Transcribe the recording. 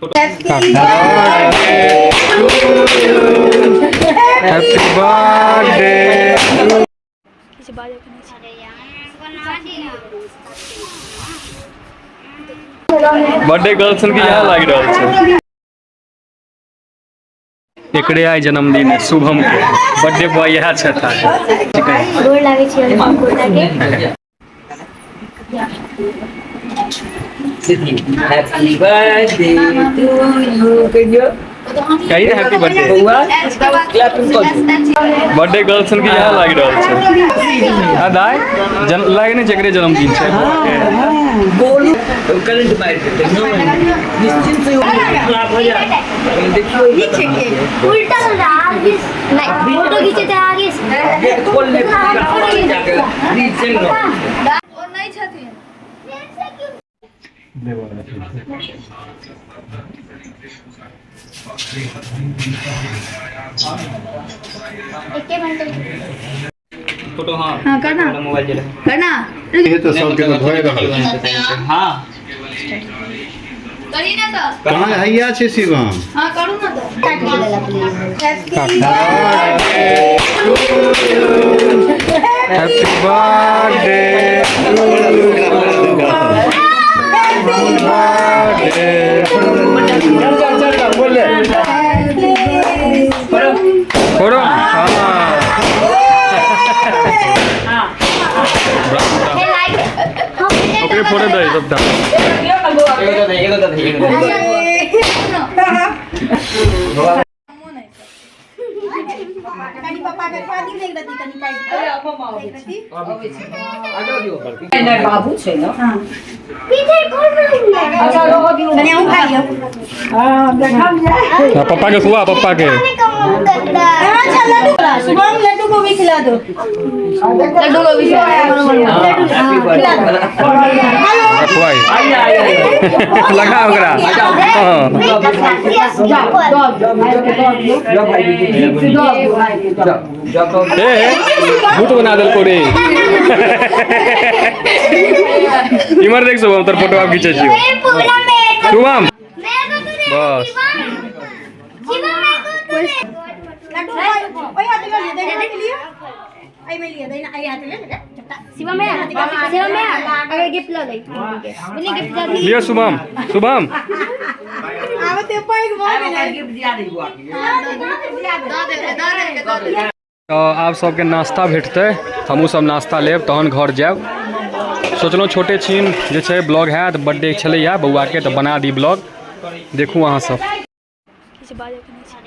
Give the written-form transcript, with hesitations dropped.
Happy birthday. किछु बाजैके नहि छै। बर्थडे गर्ल सन के यहाँ लागि रहल छै। एकरे आइ जन्मदिन है शुभम के, बर्थडे बॉय इएह छथि। गोर लागै छी गोर लागे। हैप्पी बर्थडे टू you कहियो। कही ने हैप्पी बर्थडे। बौआ, क्लैपिंग करू। बर्थडे गर्ल सन के यहाँ लागि रहल छै। आ दाइ जन लागि नहि छै, एकरे जन्मदिन छै बौआ के। बोलू, करंट मारि देतै। निश्चिंत से खराब हो जाए, देखियो। उल्टा आगे नहीं, फोटो खींचे थे आगे से। खोल ले जाके नीचे लो। ओ नहि छथिन। एके मिनट। फोटो, हाँ। हाँ, करना। मोबाइल जरा। करना। ये तऽ सबके तऽ भए रहल छै। हाँ। करी ना तऽ। कहाँ हैया छै शिवम? हाँ, करू ना तऽ। Happy birthday birthday. फोड़ो, हाँ। ओकरे फोड़े दे सबटा। एगो दे, एगो दे, एगो दे। कनी पप्पा के खुआ दी ने एक रत्ती, कनी काटि कऽ एक रत्ती। बाबू छै ने। कनी अहूँ खा लिअ। हाँ, पप्पा के खुआ, पप्पा के। अच्छा, लड्डू, शुभम, लड्डू को भी खिला दो। लड्डू को भी खिला दो। हाँ, खुआई लगा ओकरा, हाँ। जाओ भाई, जाओ जाओ। ए भूत बना देलको रे। इमहर देख शुभम, तोर फोटो आब खींचै छियौ शुभम, बस। लड्डू ओहि हाथ लऽ लिअ, दहिना हाथ लिअ, एहिमे लिअ, दहिना एहि हाथ ले ले चपटा। शिवम है, शिवम है, अगर गिफ्ट लो दे बुनी, गिफ्ट दे। लिअ शुभम, शुभम। आब ते पैघ भऽ गेलै। दऽ देलकै, दऽ देलकै, दऽ देलकै। तऽ आब सबके नाश्ता भेटतै, हमहूँ सब नाश्ता लेब तहन घर जायब। सोचलहुँ छोटे छिन जे छै ब्लॉग हैत, बर्थडे छलैया बौआके, तऽ बना दी ब्लॉग। देखू अहाँ सब। किछु बाजैके नहि छै।